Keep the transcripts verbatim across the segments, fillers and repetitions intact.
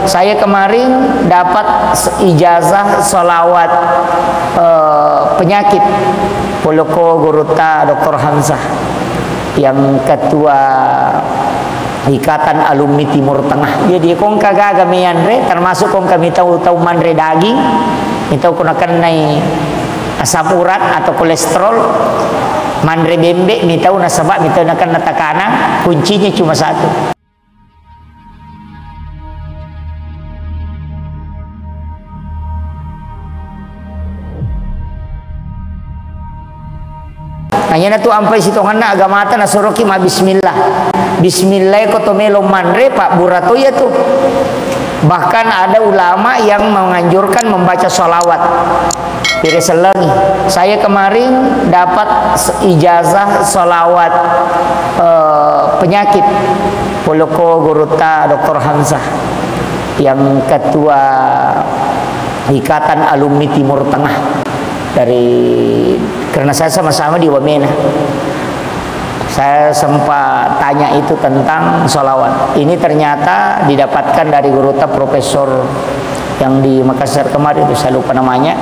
Saya kemarin dapat s-, ijazah salawat, eh, penyakit. Polokko gurutta doktor Hamzah, yang ketua Ikatan Alumni Timur Tengah. Jadi, ko engka gaga meyanre, termasuk ko engka mitau tau manre daging, mitau ko nakennai asam urat atau kolesterol, manre bembe mitau, nasaba mitau nakenna takanang, kuncinya cuma satu. Nah, iyanatu ampai sitongenna agamata nasoroki mabbismillah. Bismillah ko to melo manre, pabbura to iyatu. Bahkan ada ulama yang menganjurkan membaca salawat. Pire sellengi. Saya kemarin dapat s-, ijazah salawat, eh, penyakit. Polokko gurutta doktor Hamzah, yang ketua Ikatan Alumni Timur Tengah dari, karena saya sama-sama di Wamena. Saya sempat tanya itu tentang salawat. Ini ternyata didapatkan dari gurutta profesor yang di Makassar kemarin itu, saya lupa namanya.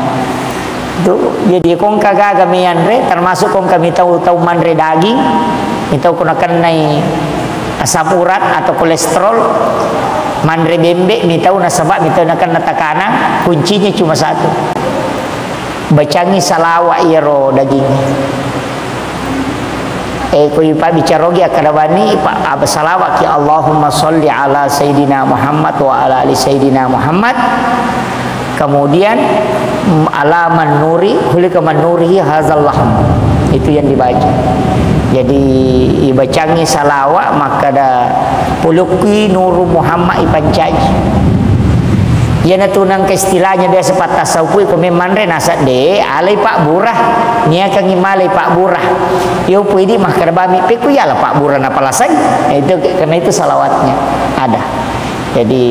Itu, jadi ko engka gaga meyanre, termasuk ko engka mitau tau manre daging, mitau ko nakennai asam urat atau kolesterol, manre bembe mitau, nasaba mitau nakenna takanang, kuncinya cuma satu. Bacangi salawat iyaro daging. Eh, ko ipabbicarogi akkada bani, ipa-, apa, salawat ki, "Allahumma sholli ala Sayyidina Muhammad wa ala ali Sayyidina Muhammad." Kemudian, mm, "Ala man nuri, hulika man nurihi hazal lahm." Itu yang dibaca. Jadi, ibacangi salawat, makkada, "Polokkui nuru Muhammad ipancaji." Iyanatu nengka istilahnya biasa pattasawufu, ko memmanre naseng de, alai pabbura, niakangi malai pabbura. Yo pui di makkada bami, pekku yala pabbura napalasai. Itu, karena itu salawatnya ada. Jadi,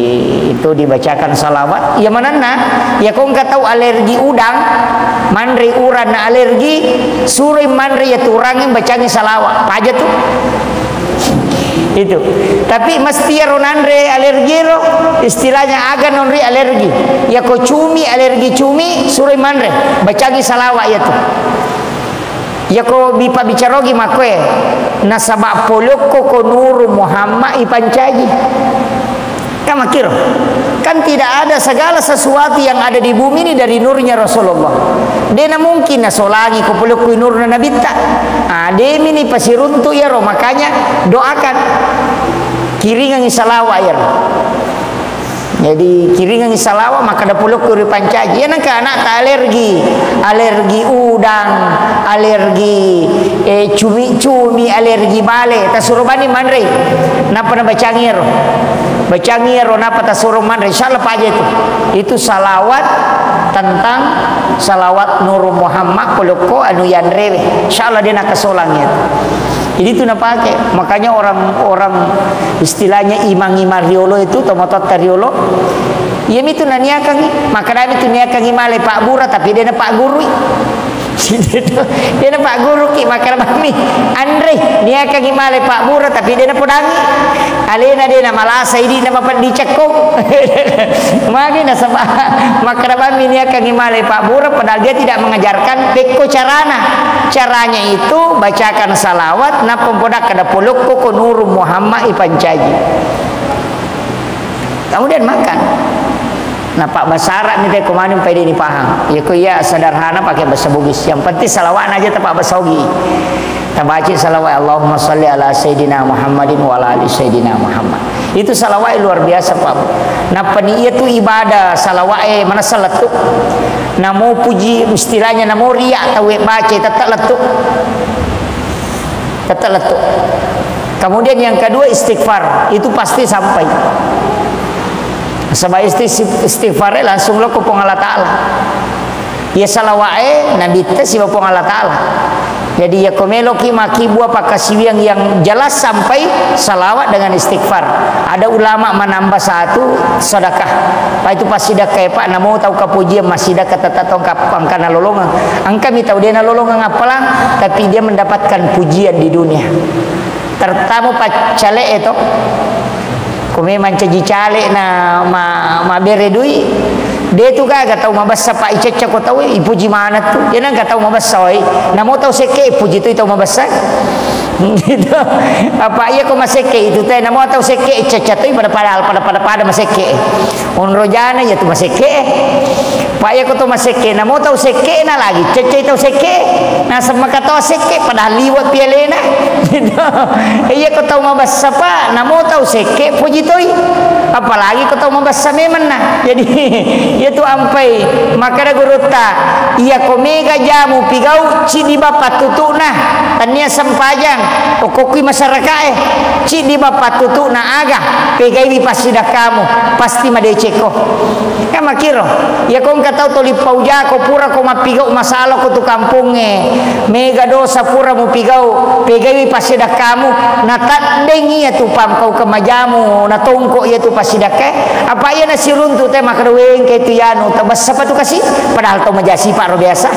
itu dibacakan salawat. Iya manenna, ya ko engka tau alergi udang, manre urang na alergi, suroi manre ya tu urangeng bacangi salawat. Paja tu. Itu. Tapi mesti ro nanre alergi ro, istilahnya aga nonri alergi. Ya ko cumi, alergi cumi, suroi manre. Bacangi salawat ya tu. Yako bipabbicarogi makkoe, nasaba polokko ko Nuru Muhammad ipancaji. Kan makkiro. Kan tidak ada segala sesuatu yang ada di bumi ini dari nurnya Rasulullah. Dena mungkin nasolangi ko polokko nurna nabitta. Ah, demini pasiruntu iyaro, makanya doakan. Kiringangi salawat iyaro. Jadi, kiringangi salawat, makkada polokku ripancaji. Iya nengka anakta alergi, alergi udang, alergi, eh, cumi-cumi, alergi bale. Tasuro bani manre. Nappa nabacangi ero. Bacangi ero, nappa tasuro manre. Insya Allah paja itu. Itu salawat tentang salawat Nuru Muhammad polokko anu yanrewe. Insya Allah dia nakasolang itu. Jadi itu napake. Makanya orang-orang istilahnya imang-imang riolo itu, tomatoatta riolo, iyami tu naniakangi, makkedami tu niakangi male pabbura, tapi de napaggurui. Dia napagguruki, makkeda bammi, anre, niakangi male pabbura, tapi de napodangi. Alena de namalasa, idi na mapeddi cekko. Magi nasaba, makkeda bammi niakangi male pabbura, padahal dia tidak mengajarkan pekko carana. Caranya itu bacakan salawat, nappa podakkeda polokko ko Nuru Muhammad ipancaji. Kemudian makan. Napabbasa Arab mi te ko maneng pai de ni paham. Iya ko iya sederhana pakai bahasa Bugis. Yang penting salawatna aja tapabbasa Ogi. Tabaca salawat, Allahumma salli ala Sayyidina Muhammadin wa ala ali Sayyidina Muhammad. Itu salawat luar biasa, Pak. Nappa ni iya tu ibadah salawat e manessa lettu. Namo puji, istilahnya namo riak tau e baca tetap lettu. Tetap lettu. Kemudian yang kedua istighfar, itu pasti sampai. Sebab isti-, istighfar e langsung lo ke Puang Allah Ta'ala. Iya salawat e nabitta siba Puang Allah Ta'ala. Jadi, iya ko meloki makkibua pakkasiwiang yang jelas sampai salawat dengan istighfar. Ada ulama menambah satu sedekah. Pak, itu pas sedekah ya, Pak, namo tau kapujian massidekah tetap tongkap angkana lolongang. Angkami tau dena lolongang appalang, tapi dia mendapatkan pujian di dunia. Tertamu paccale itu. Ko memang caji caleg na ma-, mabbere dui, de tu gaga tau mabessa, Pak, icecca ko tau, ipuji maneng tu. Iya nengka tau mabessa, oi. Namo tau sekke, ipuji tu tau mabessa. Gitu. Apa iya ko masekke itu teh, namo tau sekke, icecca tu, pada-pada, pada-pada, pada masekke. Onrojana iya tu masekke. Pak, iya ko tau masekke, namo tau sekke na lagi, ceccai tau sekke. Naseng maka tau sekke, padahal liwe' pi alena. Gitu. Iya ko tau mabessa, Pak, namo tau sekke, puji toi. Apalagi ko tau mabessa memang na. Jadi, iya tu ampai, makkeda gurutta, iya ko mega jamu pigau, ciddi bappa tutuna. Tania sempajang, okokui masyarakat e, ciddi bappa tutuna aga, pegaiwi passidakkamu, pasti madecekko. Kan makkiro, iya ko engka tau toli paujako, pura ko mappigau masalah ko tu kampongnge, mega dosa pura mupigau, pegaiwi passidakkamu, nataddengi iya tu pangkau kemajamu, natongko iya tu passidakka, apa iya nasiruntu te makkeda wengke tu yanu, tau bessa pa tu kasi, padahal tau maja sipa ro biasa.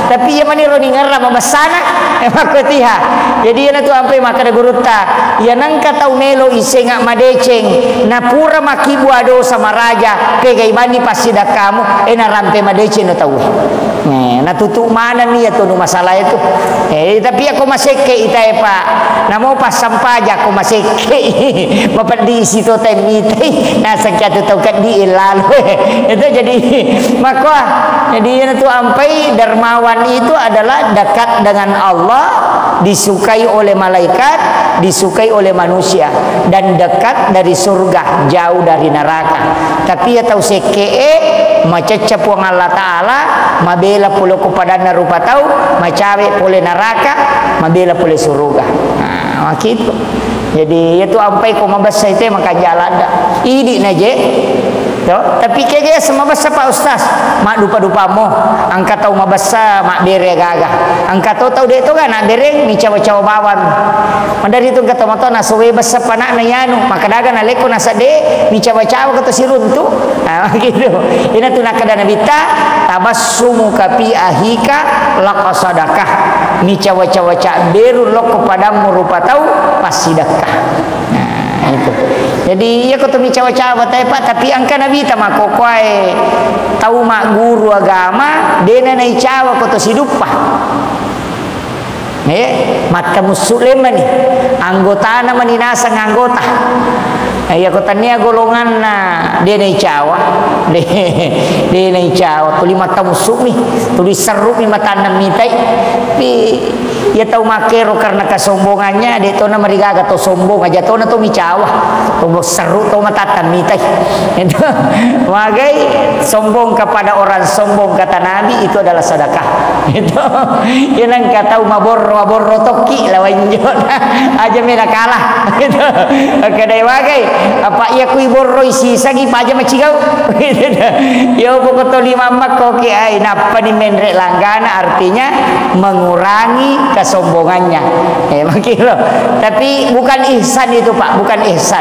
Tapi iya maniro ningerra mabessana, eh, makkotiha. Jadi iyana tu ampai makkeda gurutta, iya nengka tau melo isenga madeceng, napura makkibua dosa maraja, pegai banni passidakkamu, eh, narampe madeceng no tauwe. Eh, natutu manenni iya tonu masalah itu. Eh, tapi iya ko masekke ita e, Pak. Namo passampaja ko masekke. Mapeddi isi to temmitai. Naseng ki atu tau keddi lalo. Itu jadi makkoa. Jadi iyana tu ampai dermawan itu adalah dekat dengan Allah, disukai oleh malaikat, disukai oleh manusia, dan dekat dari surga, jauh dari neraka. Tapi iya tau sekke'e, macecca Puang Allah Ta'ala, mabela pole ko padanna rupa tau, macawe pole neraka, mabela pole suruga. Nah, makitu. Jadi, iya tu ampai ko mabessa itu maka jaladda. Idi na je. To, tapi kege semabessa Pak Ustaz, maddupa-dupamo. Engka tau mabessa mabbere gaga. Engka to tau de to ga nabbereng, micawa-cawa bawang. Madari tu engka to mato nasowe bessa panakna yanu, maka daga nalekko nasadde, micawa-cawa ko to siruntu. Ah, gitu. Ina tu nakkeda Nabitta, "Tabassumuka fi ahika laqasadakah." Micawa-cawa cabberu lokko padammu rupa tau, passidakka. Nah, itu. Jadi, iya ko to micawa-cawa tae, Pak, tapi engka Nabitta makkokkoe tau magguru agama, dena naicawa ko to siduppa. Eh, mattamussu lemmani. Anggotana mani naseng anggota. Eh, iya ko tania golonganna de naicawa. De, de naicawa. Tuli mattamussu mi. Tuli serru mi matanna mitai. Pi, iya tau makkero karena kesombongannya, de tona marigaga to sombong aja tona to micawa. To serru to matatta mitai. Itu. Magai sombong kepada orang sombong kata Nabi itu adalah sedekah. Itu. Iya nengka tau maborro, maborro tokki lawan jona. Aja mena kalah. Itu. Kedai wagai. Apa iya kui borroi sisangi paja macigau. Itu. Iya pokok to lima makkoki ai nappani menre langgana, artinya mengurangi kesombongannya. Eh, makkiro. Tapi bukan ihsan itu, Pak, bukan ihsan.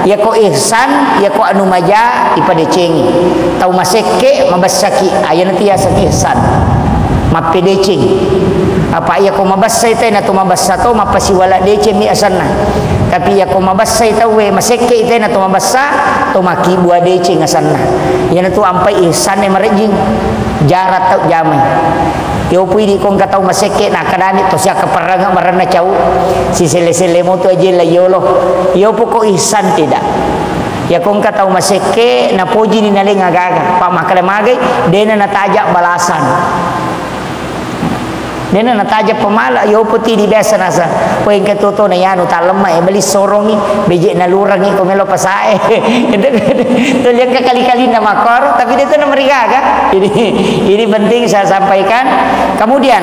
Iya ko ihsan, iya ko anu maja ipadecengi. Tau masekke mabessaki, ayana tiaseng ihsan. Mappedeceng. Apa iya ko mabessai tena to mabessa to, mappasiwala deceng mi asanna. Tapi iya ko mabessai tauwe, masekke tena to mabessa, to makkibua deceng asanna. Iyana tu ampai ihsan e marejjing. Jarat tau jamai. Yopu idi ko engka tau masekke, nakkadani to siakkaperrang marenna cau. Siselle-selle motu aje la yolo. Yopu ko ihsan tidak. Iya ko engka tau masekke, napojini naleng agaga. Pa makkada magai, dena nataja balasan. Dena nataja pemala, yopu tidi biasa nasa. Ko engka toto na yanu talemma, eh, beli sorongi, beje nalurangi ko melo pasae. Itu, itu lihat kali-kali na makoro, tapi dia tu na marigaga. Jadi, ini penting saya sampaikan. Kemudian,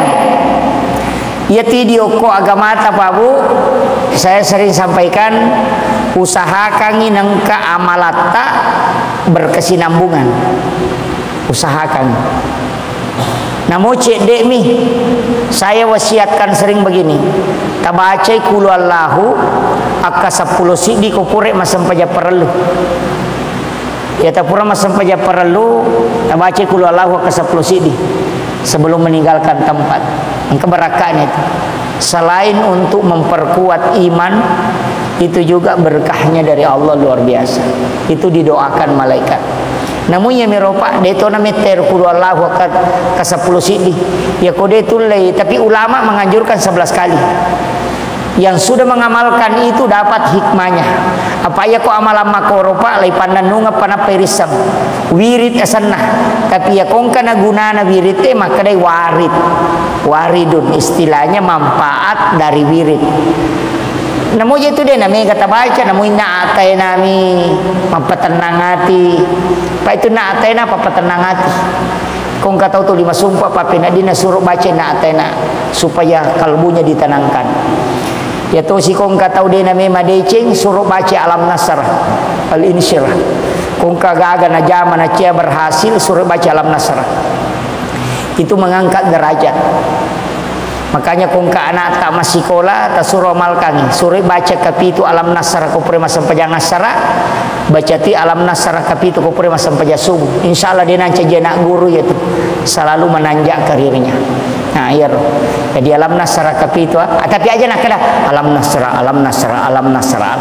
iya tu idi okko agamata, Pak Bu, saya sering sampaikan, usahakangi nengka amalatta berkesinambungan. Usahakan. Namo cedde'mi, saya wasiatkan sering begini, tabacai kulu Allahu akka seppulo siddi ko pura massempajang parellu. Ya, tapura massempajang parellu, tabacai kulu Allahu akka seppulo siddi sebelum meninggalkan tempat. Engka barakka'na itu. Selain untuk memperkuat iman, Itu juga berkahnya dari Allah luar biasa. Itu didoakan malaikat. Namun ya miropa, de to na mette ro kudu Allahu akbar ka seppulo siddi. Ya ko de tullei, tapi ulama menganjurkan sebelas kali. Yang sudah mengamalkan itu dapat hikmahnya. Apa ya ko amalan makoropa, lai pannennungeng panappai risseng. Wirid asenna. Tapi ya kongka na gunana wirid e, makkedai warid. Waridun, istilahnya manfaat dari wirid. Namo je tu de na mega tabaca, namo inna atainami mappatennang ati. Pa itu na ataina pappatennang ati. Kongka tau tuli masumpa, pappeneddinna suro baca na ataina supaya kalbunya ditenangkan. Ya tosi kongka tau de na mema deceng, suro baca alam nasrah, al insyirah. Kongka gaga najama nacia berhasil, suro baca alam nasrah. Itu mengangkat derajat. Makanya kongka anakta massikola, tasuro amalkangi. Suroi baca kapitu alam nasrah ko pura massempajang asara, baca ti alam nasrah kapitu ko pura massempajang subuh. Insya Allah de nancaji anak guru ya tu. Selalu menanjak karirnya. Nah, iya ro. Jadi alam nasrah kapitu, ah. Ah, tapi aja nakkeda alam nasrah, alam nasrah, alam nasrah.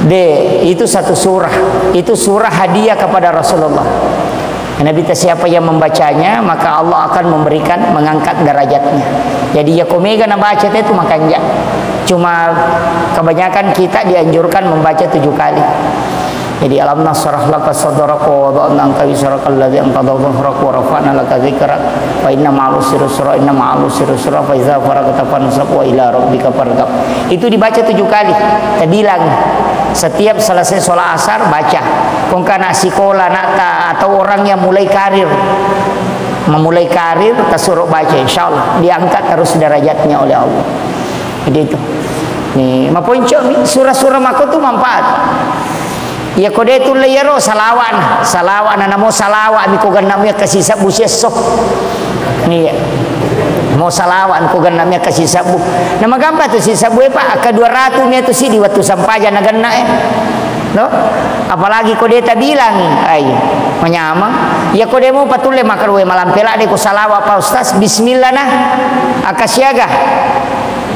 De, itu satu surah. Itu surah hadiah kepada Rasulullah. Nabi ta siapa yang membacanya, maka Allah akan memberikan, mengangkat derajatnya. Jadi ya ko mega nabaca te tu makanja. Cuma kebanyakan kita dianjurkan membaca tujuh kali. Jadi alam nasrah laka sadrak wa wada'na anka wizrak alladzi anqadha dhahrak wa rafa'na laka dzikrak. Fa inna ma'al usri yusra, inna ma'al usri yusra, fa idza faraghta fansab wa ila rabbika farghab. Itu dibaca tujuh kali. Tabilang setiap selesai sholat asar baca. Kongka anak sikola, anakta, atau orang yang mulai karir, memulai karir, tasuro baca, insya Allah diangkat terus derajatnya oleh Allah. Jadi itu. Nih, maponco mi, surah-surah mako tu manfaat. Iya ko de tulle iyaro salawa'na, salawa'na namo salawa'mi ko genna'mu iya kasi sebbu siesso. Iya. Mo salawa'mi ko genna'mu iya kasi sebbu. Namagampang tu sisebbu e, Pak, akka dua ratu mi tu sidi wettu sempajang na genna e. No? Apalagi ko de tabilang, ai, manyameng. Iya ko de mo patulle makkaruwe malampe ladde ko salawa, Pak Ustaz, bismillah na. Akka siaga.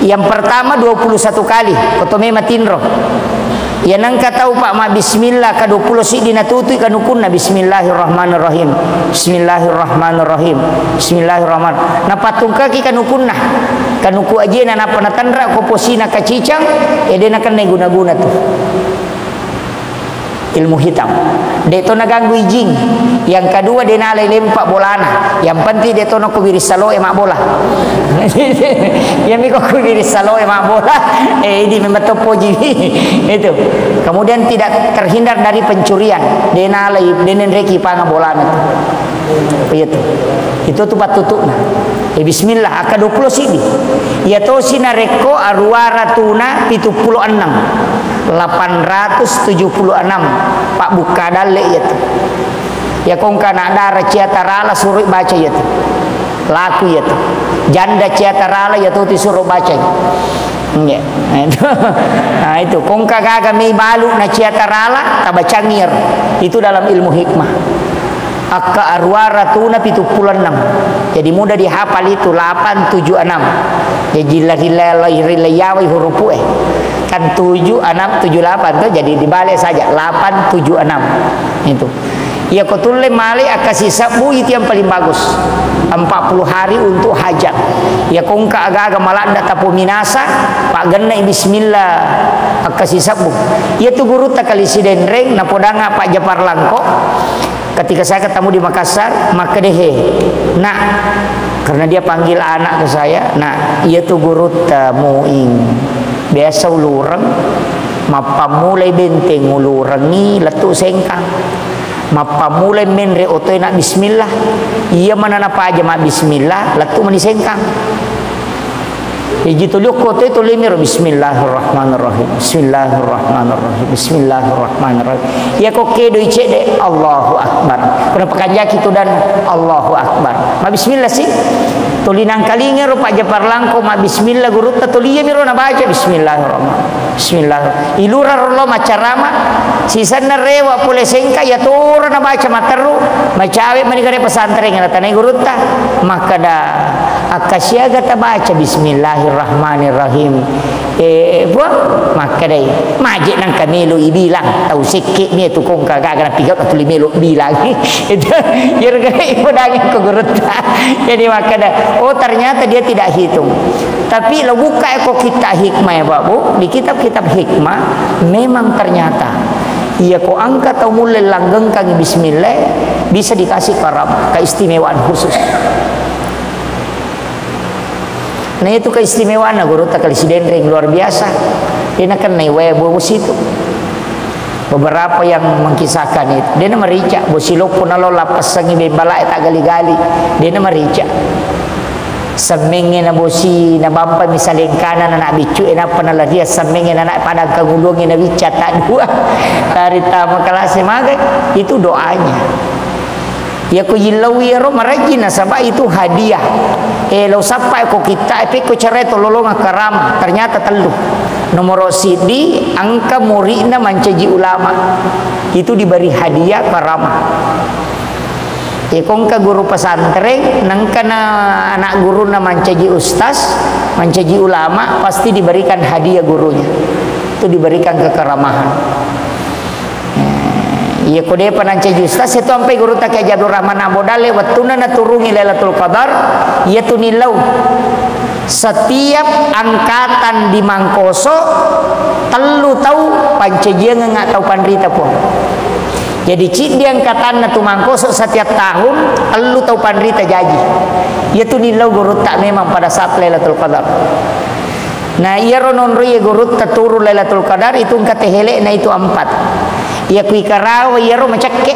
Yang pertama dua puluh satu kali, koto mema tinro. Iya nengka tau, Pak, mabbismillah ka dua puluh siddi natutui kanukunna, bismillahirrahmanirrahim. Bismillahirrahmanirrahim. Bismillahirrahman. Napattungkaki kanukunna. Kanuku ajena nappa natenra ko posina kacicang, ede nakenna guna-guna tu. Ilmu hitam. De to naganggu ijing. Yang kedua, de nalai lempa bolana. Yang penting de to nako wiris saloe mabbola. Yang miko ko wiris saloe mabbola. Eh, ini memang toppo jiwi. Itu. Kemudian tidak terhindar dari pencurian. De nalai, de nenreki panga bolana tu. Iya tu. Itu tu pattutu'na. Eh, bismillah, akka dua puluh siddi. Iya tosi narekko aruwa ratuna pitu pulo enneng. Lapan ratus tujuh puluh enam. Pabbukka dalle iya tu. Iya kongka anak dara cia tarala suroi baca iya tu. Laku iya tu. Janda cia tarala iya tu tisuro bacai. Iya. Nah, itu. Nah, itu. Kongka gaga mei balu na cia tarala, tabacangi iyaro. Itu dalam ilmu hikmah. Akka aruwa ratuna pitu pulo enneng. Jadi mudah dihafal itu, lapan tujuh enam. Jadi rila-, rila-, rila yawai hurupu e. Kan tujuh enam tujuh lapan tu, jadi dibalik saja, lapan tujuh enam. Itu. Iya ko tulle male akka sisebbu itu yang paling bagus. Empat puluh hari untuk hajat. Iya ko engka aga-aga maladda tapominasa, paggenna bismillah akka sisebbu. Iya tu gurutta kali Sidenreng, napodang Pak Japar Langko. Ketika saya ketemu di Makassar, makkeda, "He, Nak," karena dia panggil anak ke saya, "Nak, iya tu gurutta Muing. Biasa ulureng, mappammulai benteng ulurengngi lettu Sengkang. Mappammulai menre otoe na bismillah. Iya mana napaja ma bismillah, lettu mani Sengkang." Iji tuli okko te tuli miro, "Bismillahirrahmanirrahim, bismillahirrahmanirrahim, bismillahirrahmanirrahim." Iya ko kedoi cedde, "Allahu Akbar." Kuna pakanjaki tu dan, "Allahu Akbar." Ma bismillah si. Tuli nangkalinga ro Pak Japar Langko ma bismillah gurutta, tuli iya miro nabaca, "Bismillahirrahmanirrahim. Bismillah." Ilura ro lo macarama, sisenna rewa pole Sengkang, iya toro nabaca matteru, macawe mani kare pesantren na tanai gurutta, makkeda, Akkasiaga tabaca bismillahirrahmanirrahim. Eh, Puang, makkedai, maje nangka melo ibilang, tau sekke mi tu kongka gaga napigau tuli melo bilang. Itu, iyaro ga ipodangi ko gurutta. Jadi makkeda, oh, ternyata dia tidak hitung. Tapi lo buka ko kitab hikmah ya, Pak Bu, di kitab-kitab hikmah memang ternyata iya ko engka tau mulle langgengkangi bismillah, bisa dikasih karam, keistimewaan khusus. Nah, itu keistimewaanna gurutta Kali Sidenreng, luar biasa. Dia nakennai wae bosi itu. Beberapa yang mengkisahkan itu, dia namarica, bosi loppo nalo lappessangi bembalae tak gali-gali, dia namarica. Semmengnge na bosi, na bampa misalengkana na anak biccu, e nappa na laria semmengnge na anak padang kangulungnge na bicca tak dua. Tari tama kelas magai, itu doanya. Iya ko yillau iyaro marajji nasaba itu hadiah. Eh, lo sappa ko kitta, eh, pekko cerai to lolonga karama. Ternyata tellu. Nomoro siddi, engka muridna mancaji ulama. Itu diberi hadiah karama. Iya ko engka guru pesantren, nengka na anak guruna mancaji ustaz, mancaji ulama, pasti diberikan hadiah gurunya. Itu diberikan kekeramahan. Eh, iya ko depa nancaji ustaz, itu ampai gurutta Kiai Haji Abdul Rahman Ambo Dalle, wettunna naturungi Lailatul Qadar, iya tu nillau. Setiap angkatan di Mangkoso, tellu tau pancajiangeng tau panrita, Puang. Jadi ciddi angkatanna tu Mangkoso setiap tahun, tellu tau panrita jaji. Iya tu nillau gurutta memang pada saat Lailatul Qadar. Nah, iyaro nonroi gurutta turu Lailatul Qadar itu engka tehele'na itu empat. Iya kui Karawa iyaro macekke.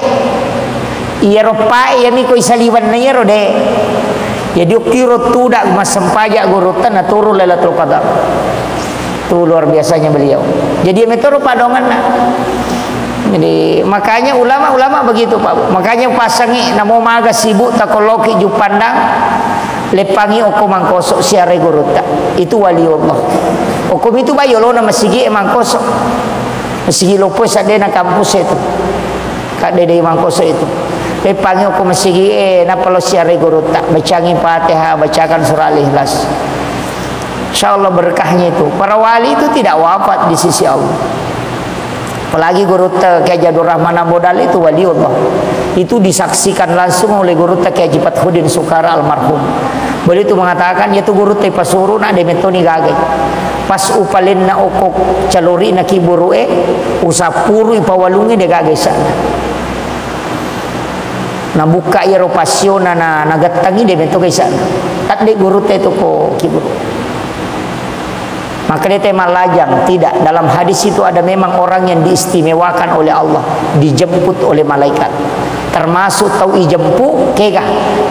Iyaro pae iyami koi saliwenna iyaro de. Jadi okkiro tuda massempaja gurutta na turu Lailatul Qadar. Itu luar biasanya beliau. Jadi iya metoro padonganna. Jadi makanya ulama-ulama begitu, Pak. Makanya pasangi namo maga sibuk takoloki Juppandang. Leppangi okko Mangkoso siarai gurutta. Itu waliullah. Okko mitu bai yolona masigi e Mangkoso. Masigi loppo e saddena kampus itu. Kadde dei Mangkoso itu. Leppangi okko masigi e nappa lo siarai gurutta. Bacangi Fatihah, bacakan surah Al-Ikhlas. Insya Allah berkahnya itu. Para wali itu tidak wafat di sisi Allah. Apalagi gurutta Kiai Haji Abdul Rahman Ambo Dalle itu waliullah. Itu disaksikan langsung oleh gurutta Kiai Haji Fathuddin Sukara almarhum. Beliau itu mengatakan, iya tu gurutta ipasuru na de metoni gagai. Pas upalenna okko calori na kiburu e, usappuru ipawalungi de gagai sana. Nabukka iyaro passiona na, nagettangi de metto gaisana. Tadde gurutta itu ko kiburu. Maka dia tema lajang, tidak. Dalam hadis itu ada memang orang yang diistimewakan oleh Allah, dijemput oleh malaikat. Termasuk tau ijempu, kega?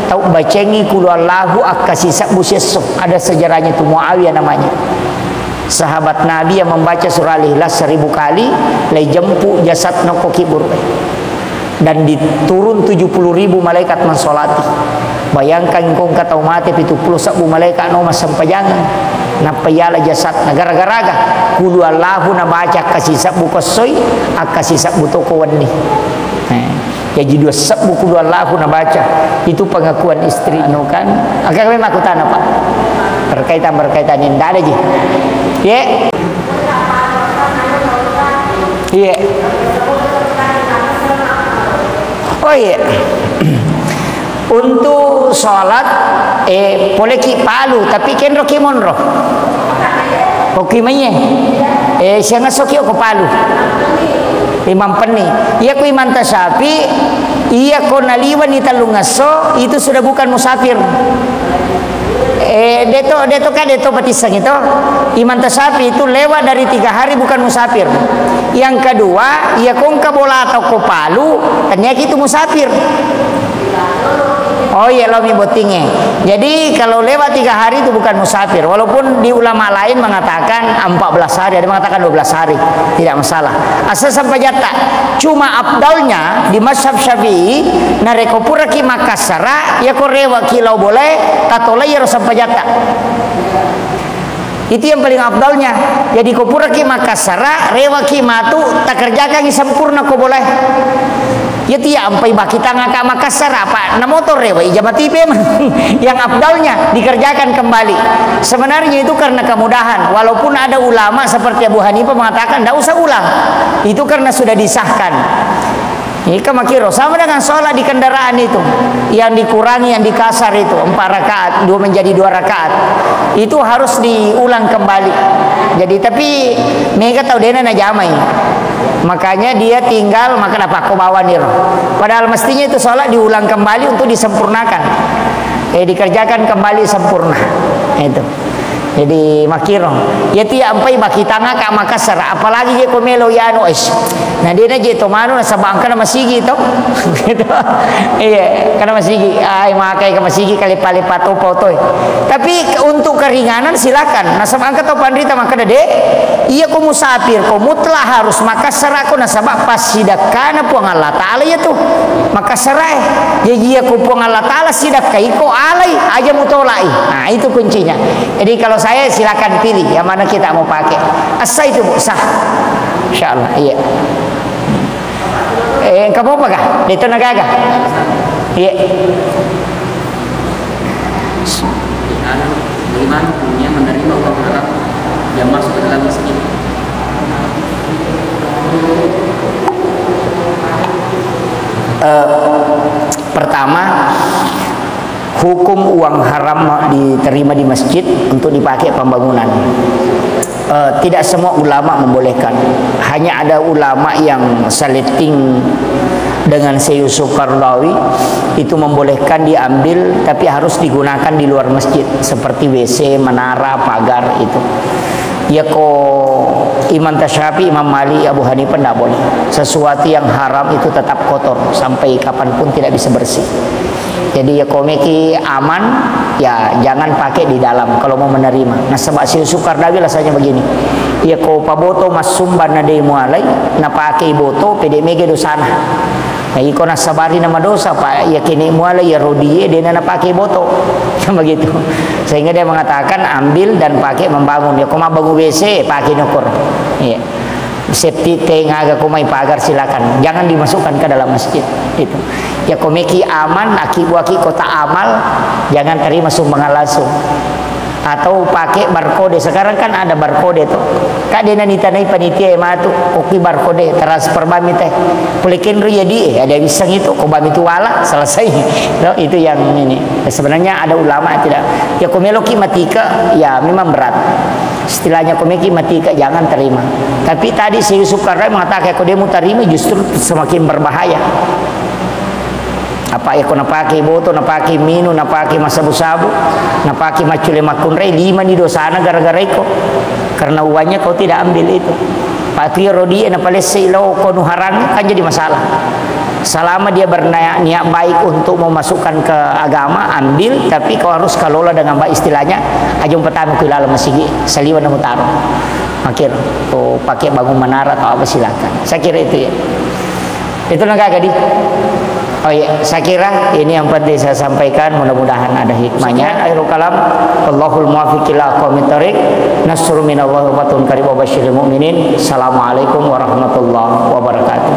Tau bacengi kulu Allahu akkasi sabbu siesso. Ada sejarahnya tu Muawiyah namanya. Sahabat Nabi yang membaca surah Al-Ikhlas seribu kali, lai jempu jasad nokko kiburu. Dan diturun tujuh puluh ribu malaikat mensolati. Bayangkan engka tau mate pitu puluh sebbu malaikat no massempajang. Nappa yala jasad na gara-garaga kulu Allahu nabaca akkasi sebbu kossoi, akkasi sebbu toko wenni. Eh, jadi dua sebbu kulu Allahu nabaca. Itu pengakuan istri. Anu kan, agak memang aku tanya, Pak. Berkaitan-berkaitan ini, ndak ada ji. Ye. Iya. Oh iya. Untuk sholat, eh, poleki palu, tapi kenro ki monro. Oki maiye. Eh, siang esso ki oko palu. Imam penni. Iya ku Imam Tasyafi, iya ko naliwani tellung esso, itu sudah bukan musafir. Eh, deto, deto ka deto patissengi to. Imam Tasyafi itu lewat dari tiga hari bukan musafir. Yang kedua, iya kongka bola atau ko palu, taniaki itu musafir. Oh iya, lo mi bottinge. Jadi kalau lewat tiga hari itu bukan musafir. Walaupun di ulama lain mengatakan empat belas hari, ada mengatakan dua belas hari, tidak masalah. Asal sempajatta. Cuma afdalnya di mazhab Syafi'i, narekko puraki Makassara, iya ko rewaki lao bolae, tatolai iyaro sempajatta. Itu yang paling afdalnya. Jadi ko puraki Makassara, rewaki matu, takerjakangi sempurna ko bolae. Iya tiya ampai bakitang aka makassara apa na motor rewa ija matipe. Yang afdalnya dikerjakan kembali. Sebenarnya itu karena kemudahan. Walaupun ada ulama seperti Abu Hanifah mengatakan tidak usah ulang. Itu karena sudah disahkan. Ika makiro sama dengan sholat di kendaraan itu, yang dikurangi, yang dikasar itu empat rakaat, dua menjadi dua rakaat, itu harus diulang kembali. Jadi tapi mega tau dena najamai. Makanya dia tinggal, maka napakko bawaniro. Padahal mestinya itu sholat diulang kembali untuk disempurnakan. Eh, dikerjakan kembali sempurna. Itu. Jadi, makkiro. Iya tiya ampai bakitang aka makassara, apalagi je ko melo yanu, es. Nah, dia na je to manu, nasaba engka na masigi to. Gitu. Iya, engka na masigi. Ai, makai ka masigi, kalepa-lepa topa toi. Tapi ke-, untuk keringanan silakan. Nasaba engka to panrita makkeda, "Dek, iya ko musafir, ko mutlak harus makassara ko nasaba passidakkana Puang Allah Ta'ala iya tu." Makassara e. Jadi iya ko Puang Allah Ta'ala sidakkai ko alai, aja mutolai. Nah, itu kuncinya. Jadi kalau saya silakan pilih yang mana kita mau pakai. Asa itu, Bu, sah. Insyaallah, iya. Eh, engka apa kah? Itu nagaga. Iya. Bagaimana hukumnya menerima uang haram yang masuk ke dalam masjid? Eh, pertama, hukum uang haram diterima di masjid untuk dipakai pembangunan. Eh, tidak semua ulama membolehkan. Hanya ada ulama yang saleting dengan Syekh Yusuf Qaradawi, itu membolehkan diambil, tapi harus digunakan di luar masjid, seperti W C, menara, pagar itu. Ya ko Imam Tasyafi, Imam Malik, Abu Hanifah ndak boleh. Sesuatu yang haram itu tetap kotor, sampai kapanpun tidak bisa bersih. Jadi, ya, ko meki aman, ya, jangan pakai di dalam kalau mau menerima. Nasaba Syekh Yusuf Qaradawi alasannya begini. Ya, ko paboto massumba na de mualai, napake boto, pede mege dosana. Nah, iko nasabari nama dosa, Pak. Ya, kene mualai, ya, rodie, dena napake boto. Begitu. Sehingga dia mengatakan, ambil dan pakai membangun. Ya, ko mabbangun W C, pakai nokor. Iya. Septic tank aga ko mai pagar silakan, jangan dimasukkan ke dalam masjid. Itu. Ya ko meki aman, aki buaki kota amal, jangan terima sumbangan langsung. Atau pakai barcode. Sekarang kan ada barcode tuh. Kak, dena nitanai panitia e matu, oki barcode, transfer bami teh. Pole kenro jadi, eh, ada wisang itu, ko bami tu wala, selesai. No, itu yang ini. Sebenarnya ada ulama tidak. Ya ko meloki matika, ya memang berat. Istilahnya, ko meki matika, jangan terima. Tapi tadi Syekh Yusuf Qaradawi mengatakan, ko demu terima justru semakin berbahaya. Apa ya, ko napake boto, napake minu, napake masabu-sabu, napake maccule makkunrai, lima ni dosana gara-gara iko. Karena uangnya kau tidak ambil itu. Patu ya rodie napalessei lao ko nuharang, kan jadi masalah. Selama dia berniat, niat baik untuk memasukkan ke agama, ambil, tapi kau harus kelola dengan baik, istilahnya, aja umpatami ku ilalang masigi, saliweng na mutaro. Makir, ko pakai bangun menara atau apa, silakan. Saya kira itu ya. Itu nengka gadi. Oh iya, saya kira ini yang penting saya sampaikan, mudah-mudahan ada hikmahnya. Akhirul kalam, Allahul muwaffiq ila aqwamit thariq. Nasrun minallahi wa fathun qarib wa basyiril mu'minin. Assalamualaikum warahmatullahi wabarakatuh.